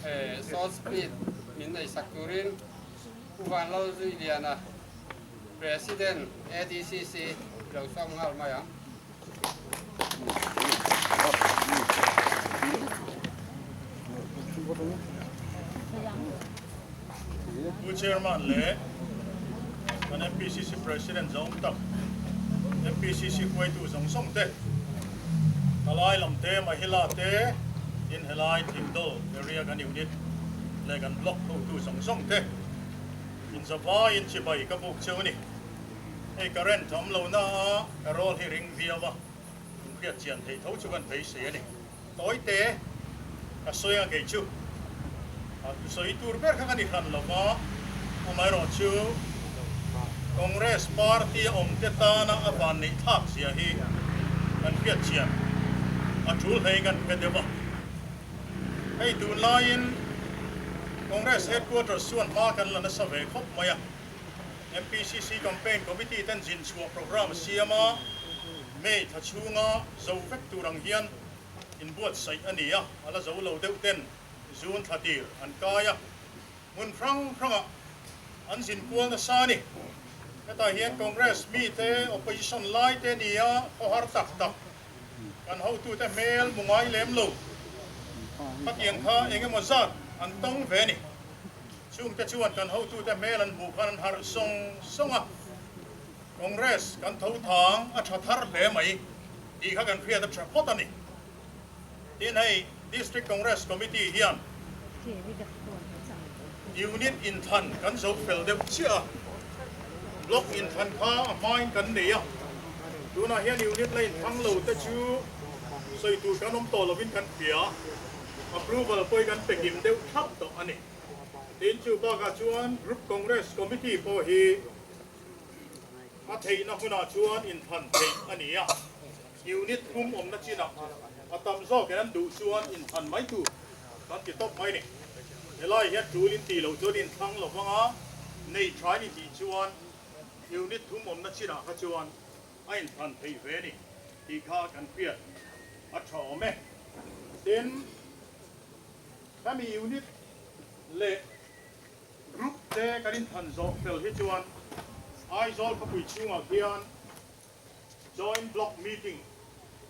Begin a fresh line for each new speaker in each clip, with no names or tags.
Short speech min nei sak turin Pu Vanlalzuiliana, President ADCC i lo sawm nghal mai ang.
Pu Chairman leh kan MPCC President zawng tak, MPCC hruaitu zawng zawng te, Thalai lam te, Mahila te, tin helai Thingdawl area kan unit leh kan block hotu zawng zawng te, inzavaiin chibai ka buk cheu a ni. Hei current awm lo na a ka roll hi ring viau a, in hriat chian theih tho chu kan beisei a ni. Tawi te ka sawi a kei chu a thusawi tur ber kha ka ni hran lo va, amaherawh chu Congress party a awm te tana a van neih thlak zia hi kan hriat chian a tul hlein kan hre deuh a. Hei tunlaiin Congress headquarters chuan hma kan la nasa ve khawp mai a. MPCC Campaign Committee ten zin chhuah programme a siam a, May thla chhunga zo vek tur ang hian inbuatsaih a ni a, a la zo lo deuh ten June thla tir an kai a, hmun hrang hrangah an zin kual nasa a ni. Hetah hian Congress mite opposition lai te nia khawhar tak tak kan hotute hmel mu ngai lem lo khatiang kha eng emaw zat an tawng ve a ni. Chungte chuan kan hotute hmel an hmuh khan an harh sawng sawng a, Congress kan tho thang a tha thar hle mai tih kha kan hriat a tha phawt a ni. Tin hei District Congress Committee hian Unit inthlan kan zo fel deuh chiah a, Block inthlan kha a hmain kan nei a, tunah hian Unit la inthlang lo te chu sawi tur kan awm tawh lovin kan hria, approval pawh hi kan pe kim deuh thlap tawh a ni. Tin chu bakah chuan Group Congress Committee pawh hi a theihna hmunah chuan inthlan theih a ni a, unit thum awmna chinah a tam zawkin an duh chuan inthlan mai tur kan ti tawp mai ni. Helai hian tul in tih loh chuan inthlang lo vang a, nei tha in tih chuan unit thum awmna chinah kha chuan a inthlan theih ve a ni tih kha kan hriat a tha awm e. Tin. Hemi unit leh group te kan inthan zawh fel hi chuan Aizawl khawpui chhungah khian Joint Block Meeting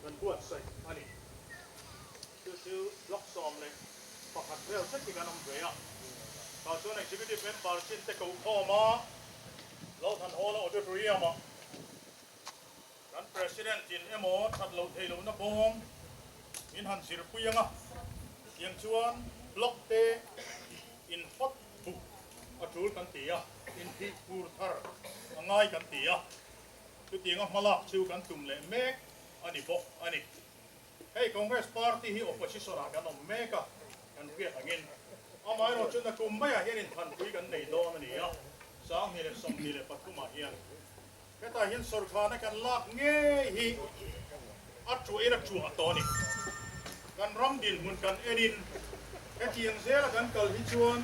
kan buatsaih a ni. Chu chu Block 11 vel zet hi kan awm ve a. Tah chuan Executive Member chin te koh khawm a, Lothan Hall-a Auditorium-ah Kan President in emaw that loh theih lohna bawm min han zirpui ang a, tiang chuan block te in hot buk a tul kan ti a, inthih fur thar a ngai kan ti a, chutianga hmalak chu kan tum leh mek a ni bawk a ni. Hei Congress party hi opposition ah kan awm mek a, kan hriat angin amaherawhchu nakum maiah hian inthanpui kan nei dawn a ni a, 2023 ah hian. Hetah hian sawrkhana kan lak ngei hi a tuahin a tuah tawh a ni. Kan ram dinhmun kan enin hetiang zela kan kal hi chuan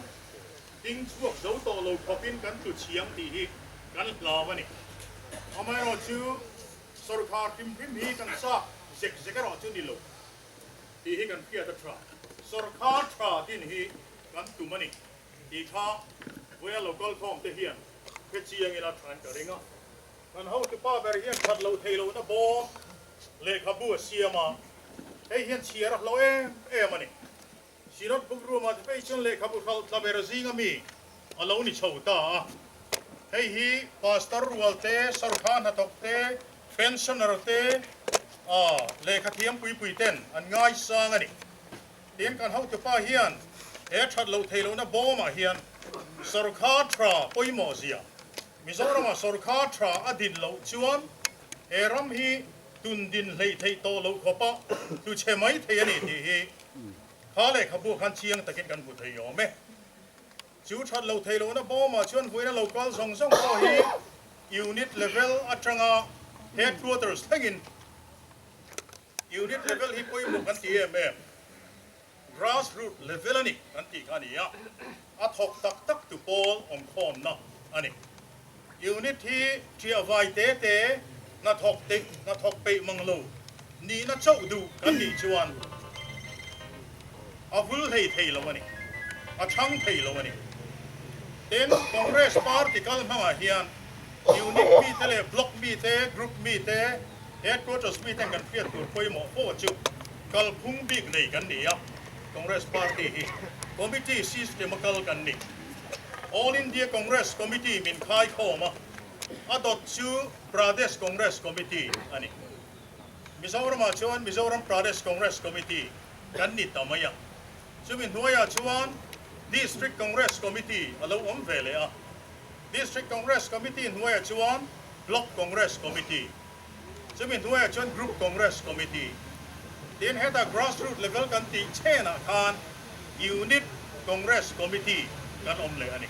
ding chhuak zo tawh lo khawpin kan tlu chhiang tih hi kan hlau a ni. Amaherawhchu sawrkhar hrim hrim hi kan chak zek zek erawh chu ni lo tih hi kan hriat a tha. Sawrkhar tha din hi kan tum a ni tih kha vawiin local khawm te hian Hre chiang ila thain ka ring a, kan hotupa ber hian that loh theih lohna bawm lehkhabu a siam a, hei hian chhiar a hlauh em em a ni. Synod Book Room-ah te phei chuan lehkhabu hralh tla ber zinga mi a lo ni chho ta a, hei hi Pastor rual te, Sorkar hnathawk te, Pensioner te, lehkha thiam pui pui ten an ngaisang a ni. Tin, kan hotupa hian he that loh theih lohna bawmah hian sorkar tha pawimawh zia, Mizoramah sorkar tha a din loh chuan he ram hi tun din hleih theih tawh loh khawpa tlu chhe mai thei a ni tih hi kha lehkhabu khan chiang takin kan hmu thei awm e. Chu that loh theih lohna bawmah chuan vawiina lo kal zawng zawng pawh hi unit level atanga headquarters thlengin Unit level hi pawimawh kan ti em em? Grass root level a ni kan tih kha a ni a, a thawk tak tak tu pawl awmkhawmna a ni. Unit hi ṭiah vai te te, hnathawk te, hnathawk peih mang lo nihna chauh duh kan nih chuan a vul hlei thei lo a ni. a chhang thei lo a ni. Tin, Congress party kal hmangah hian unit mite leh block mite, group mite, headquarters miten kan hriat tur pawimawh fo chu kalphung bik nei kan ni a, Congress party hi committee system a kal kan ni. All India Congress Committee min khai khawm a, a dawt chu Pradesh Congress Committee a ni. Mizoramah chuan Mizoram Pradesh Congress Committee kan ni ta mai a, chumi hnuaiah chuan District Congress Committee a lo awm ve leh a, District Congress Committee hnuaiah chuan Block Congress Committee, chumi hnuaiah chuan Group Congress Committee. Tin, heta grassroot level kan tih chenah khan Unit Congress Committee kan awm leh a ni.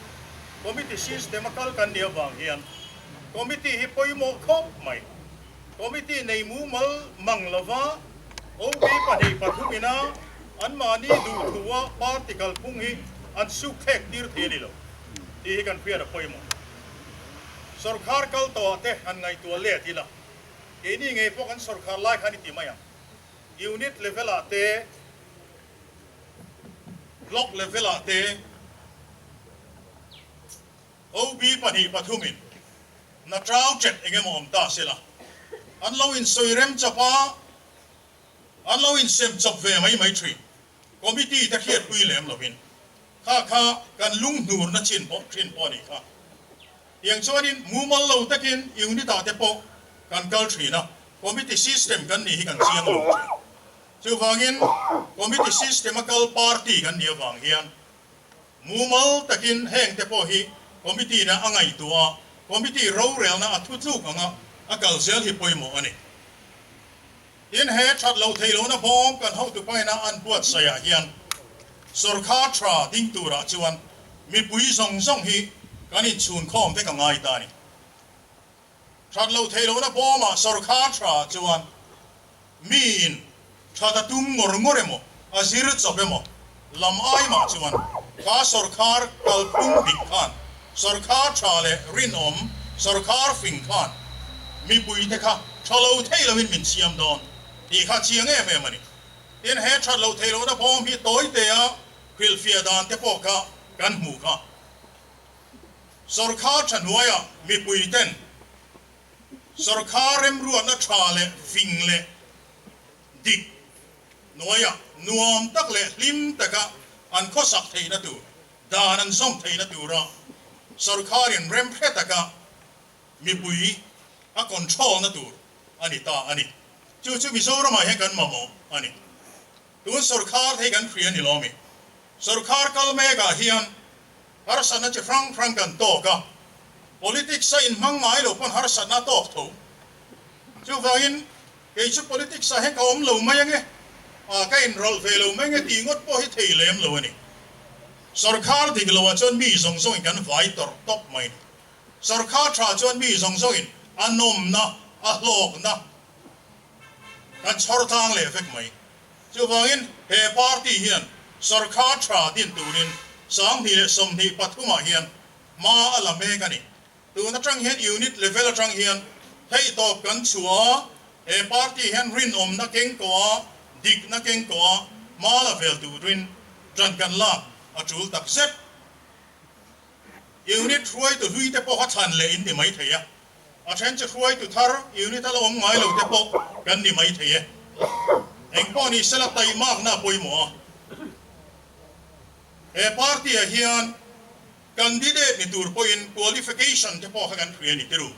Committee system a kal kan nih avang hian Committee hi pawimawh khawp mai. Committee nei mumal mang lova OB 2 3 ina anmahni duhthua party kalphung hi an suk thlek tir thei a ni lo tih hi kan hriat a pawimawh. Sorkar kal tawhah te han ngaihtuah let ila, keini ngei pawh kan sorkar lai khan i ti mai ang. Unit level ah te, Block level ah te, OB 2 3 in Na trau chet eng emaw awm ta sela, an lo insawi rem chawp a, an lo insem chawp ve mai mai thin. Committee te hriatpui lem lovin kha kha kan lunghnurna chin pawh thin pawh a nih kha. Tiang chuanin mumal lo takin unit ah te pawh kan kal thin a, committee system kan nih hi kan chiang lo thin. Chuvangin committee system a kal party kan nih avang hian Mumal takin heng te pawh hi committee na a ngaihtuah a, committee rorelna a thutluk anga a kal zel hi pawimawh a ni. Tin, he that loh theih lohna bawm kan hotu paina an buatsaihah hian sorkar tha ding turah chuan mipui zawng zawng hi kan inchhunkhawm vek a ngai ta a ni. That loh theih lohna bawmah sorkar tha chuan miin that a tum ngawr ngawr emaw, a zir chawp emaw lam ai mah chuan kha sorkar kalphung dik khan sorkar tha leh rinawm sorkar fing khan mipuite kha tha lo thei loin min siam dawn tih kha chiang em em a ni. Tin, he that loh theih lohna bawm hi tawitea hrilhfiah dan te pawh kha kan hmuh kha. Sorkar tha hnuaiah mipui ten sorkar remruatna tha leh fing leh dik hnuaiah nuam tak leh hlim taka an khawsak theihna tur, dan an zawm theihna tura sorkarin remhre taka mipui a control na tur a ni ta a ni. Chu chu Mizoramah hian kan mamawh a ni. Tun sorkar te hi kan hria ni lo mi? Sorkar kal mekah hian Harsatna chi hrang hrang kan tawk a, politics a inhmang ngai lo pawn harsatna a tawk tho. Chuvangin kei chu politics ah hian ka awm lo mai ange, ah ka inrawlh ve lo mai ange tih ngawt pawh hi thei lem lo a ni. Sorkar dik lo ah chuan mi zawng zawngin kan vai tawrh tawp mai a ni. Sorkar tha chuan mi zawng zawngin a nawmna, a hlawkna kan chhawr tlang leh vek mai. Chuvangin he party hian sorkar tha din turin 2023 ah hian hma a la mek a ni. Tun atang hian unit level atang hian theihtawp kan chhuah a, he party hian rinawmna keng tawh a, dikna keng tawh a, hma la vel turin tan kan lak a tul tak zet. Unit hruaitu hlui te pawh kha chhan leh in ni mai thei a, a then chu hruaitu thar unit a la awm ngai lo te pawh kan ni mai thei e. Engpawh ni sela taimakna a pawimawh a. He party ah hian candidate ni tur pawhin qualification te pawh kha kan hria ni tiru.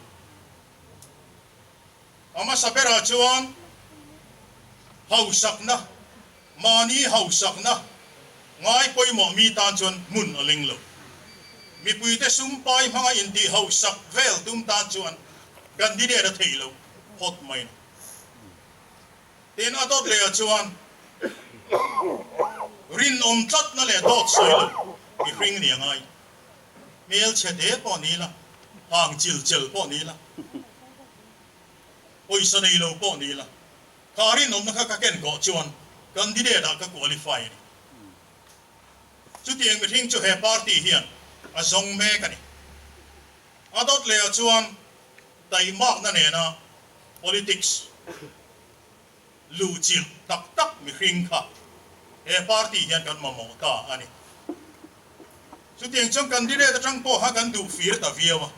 A hmasa berah chuan hausakna, mahni hausakna ngai pawimawh mi tan chuan hmun a leng lo. Mipuite sum pai hmanga intih hausak vel tum tan chuan candidate a theih loh phawt mai a ni. Tin, a dawt lehah chuan rinawm tlatna leh dawt sawi lo mihring ni a ngai. Hmelchhe te pawh ni la, hang chil chel pawh ni la, pawisa nei lo pawh ni la, kha rinawmna kha ka ken kawh chuan candidate ah ka qualify a ni. Chutiang mihring chu he party hian a zawng mek a ni. A dawt lehah chuan taimakna nena politics luhchilh tak tak mihring kha he party hian kan mamawh ta a ni. Chutiang chuan candidate atang pawha kan duh fir ta viau a.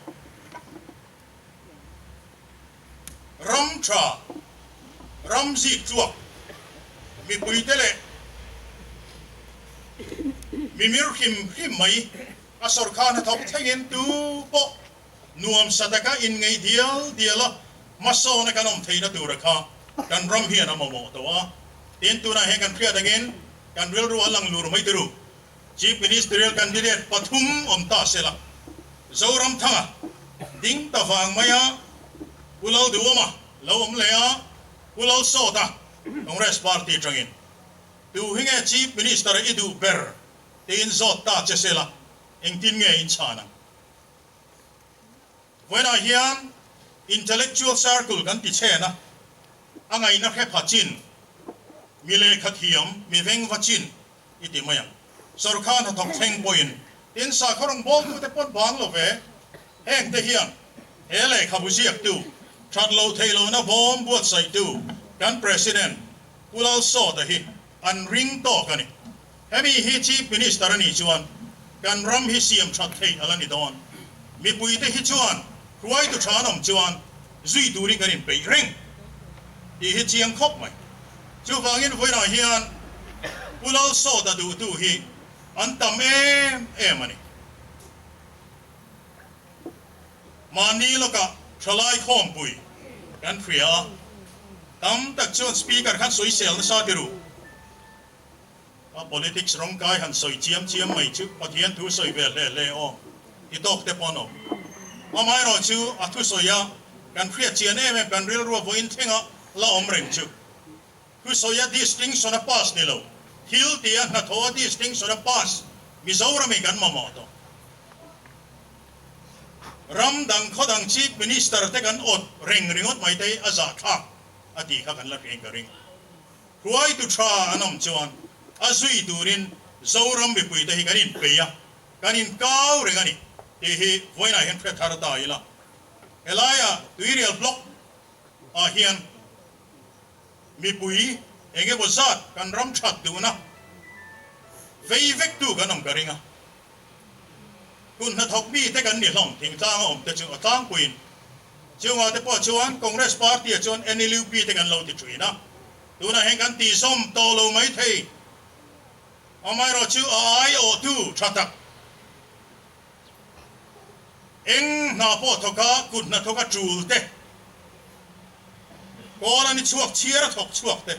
Ram tha, ram zik chuak, mipuite leh mimir hrim hrim mai a sawrkar hnathawk thlengin tu pawh nuamsa taka inngeih dial dial a hmasawna kan awm theihna tura kha kan ram hian a mamawh tawh a. Tin, tunah hian kan hriat angin kan rilru a lang lur mai tiru. Chief Ministerial candidate pathum awm ta se la, Zoramthanga ding ta vang mai a, Pu Lalduhawma lo awm leh a, Pu Lalsawta Congress party atangin tu hi nge Chief Minister i duh ber tiin zawt ta che se la, engtin nge in chhan ang? Vawiinah hian intellectual circle kan ti chhen a, a ngaihna hre pha chin, mi lehkha thiam, mi vengva chin i ti mai ang. Sawrkar hnathawk thleng pawhin tin sakhaw rawngbawltute pawn bang lo ve. Hengte hian he lehkhabu ziaktu, that lo thei lohna bawm buatsaihtu kan President Pu Lalsawta hi an ring tawk a ni. Hemi hi Chief Minister a nih chuan kan ram hi siam that theih a la ni dawn. Mipuite hi chuan hruaitu tha an awm chuan zui turin kan inpeih reng tih hi chiang khawp mai. Chuvangin vawiinah hian Pu Lalsawta duhtu hi an tam em em a ni. Mahni lawkah thalai khawmpui kan hria a, tam tak chuan Speaker khan sawisel nasa ti ru. A politics rawngkai han sawi chiam chiam mai chu Pathian thu sawi ve hle hle aw ti tawk te pawh an awm. Amaherawh chu a thusawi a kan hriat chian em em kan rilrua vawiin thlenga la awm reng chu thusawi a distinction a pass ni lo, thil tih a hnathawh a distinction a pass Mizoram in kan mamawh tawh. Ram dang khaw dang Chief Minister te kan awt reng ringawt mai te hi a zahthlak a tih kha kan la hriain ka ring. Hruaitu tha an awm chuan a zui turin Zoram mipuite hi kan inpei a, kan inkau reng a ni tih hi vawiinah hian hre thar ta ila. Helaia Tuirial Block ah hian mipui eng emaw zat kan ram that duhna vei vektu kan awm ka ring a. Kun hnathawk mite kan ni hlawm thingtlang a awm te chu a tlangpuiin chungah te pawh chuan Congress party ah chuan NLUP te kan lo ti thin a, tunah hian kan tihzawm tawh lo mai thei. Amaherawh chu a aiawhtu tha tak eng hna pawh thawk a kut hnathawk a tul te, kawl a ni chhuak chhiar a thawk chhuak te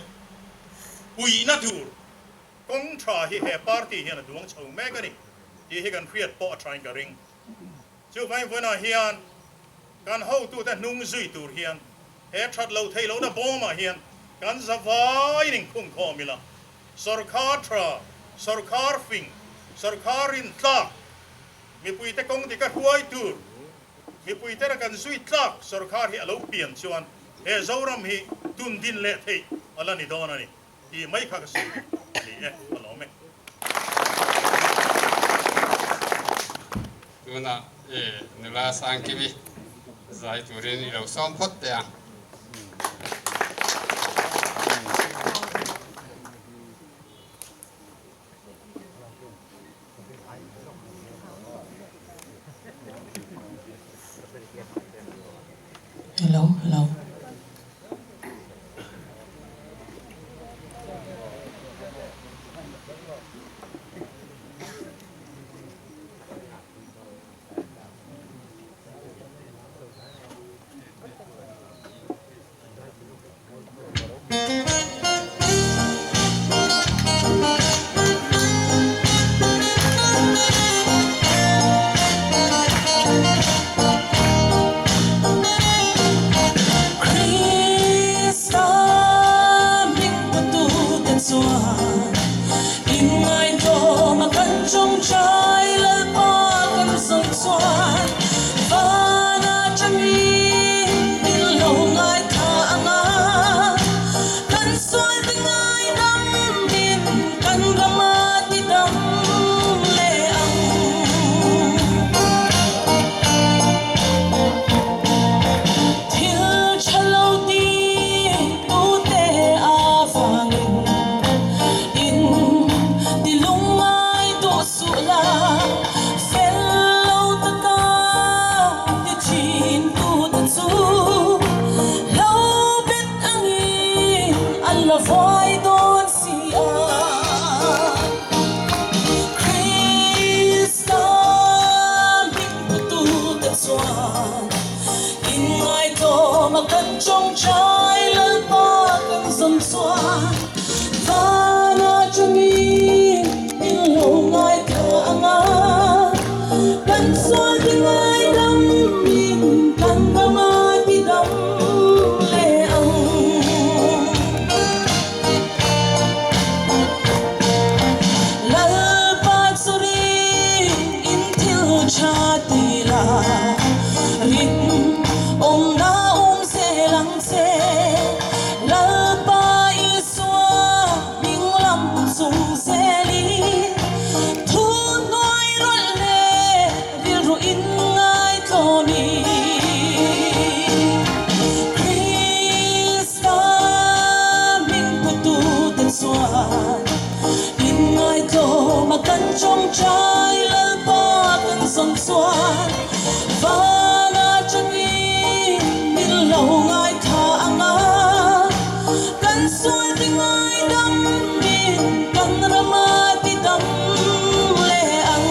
puihna tur Kawng tha hi he party hian a duang chho mek a ni tih hi kan hriat pawh a thain ka ring. Chuvangin vawiinah hian kan hotute hnung zui tur hian he that lo theih lohna bawmah hian kan zavaiin inkhungkhawm ila, sawrkhar tha, sawrkhar fing, sawrkhar rintlak, mipuite kawng dika hruai tur, mipuite ra kan zui tlak sawrkhar hi a lo pian chuan he Zoram hi tundin leh theih a la ni dawn a ni. Tih mai kha ka sawi a ni e, ka lawm e.
Tunah i nula Sangkimi zai turin i lo sawm phawt teh ang.
Hello, hello. la vuai dawn si a. Krista hming putute chuan inngaihtlawm a kan tawngtai Lalpa kan zawn chuan van atangin min lo ngaithla ang a, kan sual ti ngaidam in kan ram a ti dam leh ang. Lalpa chu ring in thil tha ti la, rin awmna awm zel ang che. Lalpa Isua hming lam chung zelin thu hnuai rawlh leh rilru in ngaitlawmin. Krista hming putute chuan inngaihtlawm a kan tawngtai Lalpa kan zawn chuan van atangin min lo ngaithla ang a, kan sual ti ngaidam in kan ram a ti dam leh ang.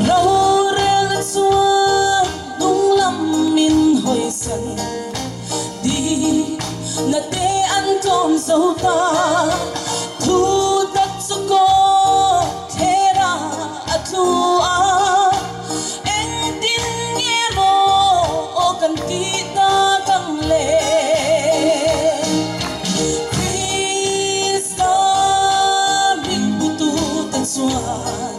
Rorelna chuan hnung lam min hawisan dikna te an tlawm zo ta, thu tak chu kaw thler ah a tlu a, engtin nge maw kan tih tak ang le? Krista hming putute chuan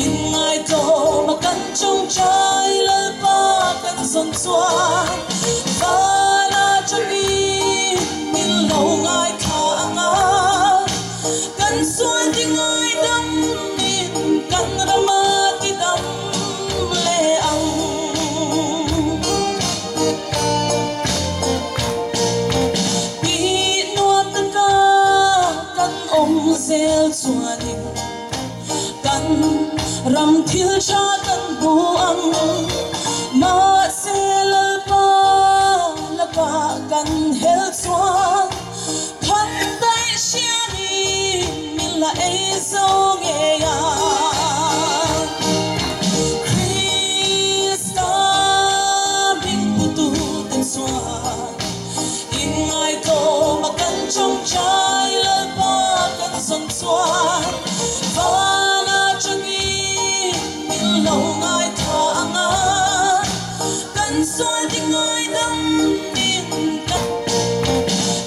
inngaihtlawm a kan tawngtai Lalpa kan zawn chuan van atangin min lo ngaithla ang a, kan sual ti ngaidam in kan ram a ti dam leh ang. Tih nuam taka kan awm zel chuanin kan ram thil tha kan hmu ang, mahse Lalpa lakah kan hel chuan khan daih hriamin min la ei zo ngei ang. Krista hming putute chuan inngaihtlawm a kan tawngtai Lalpa kan zawn chuan van atangin min lo ngaithla ang a, kan sual ti ngaidam in kan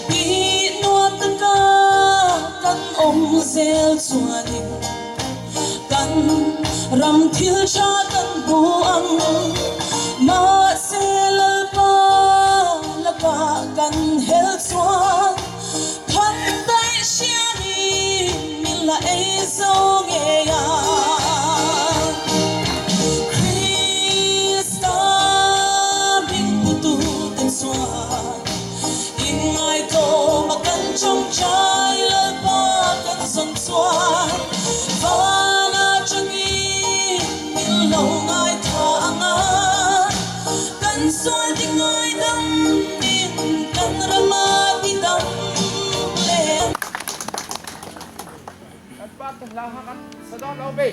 tih nuam taka kan awm zel chuanin kan ram thil tha kan hmu ang, mahse Lalpa lakah kan hel chuan khan daih hriamin min la ei zo ngei ang. Krista hming putute chuan inngaihtlawm a kan tawngtai Lalpa kan zawn chuan van atangin min lo ngaithla ang a, kan sual ti ngaidam in kan ram a ti dam leh ang.
Kan pa te hla kha kan sa dawn lo ve.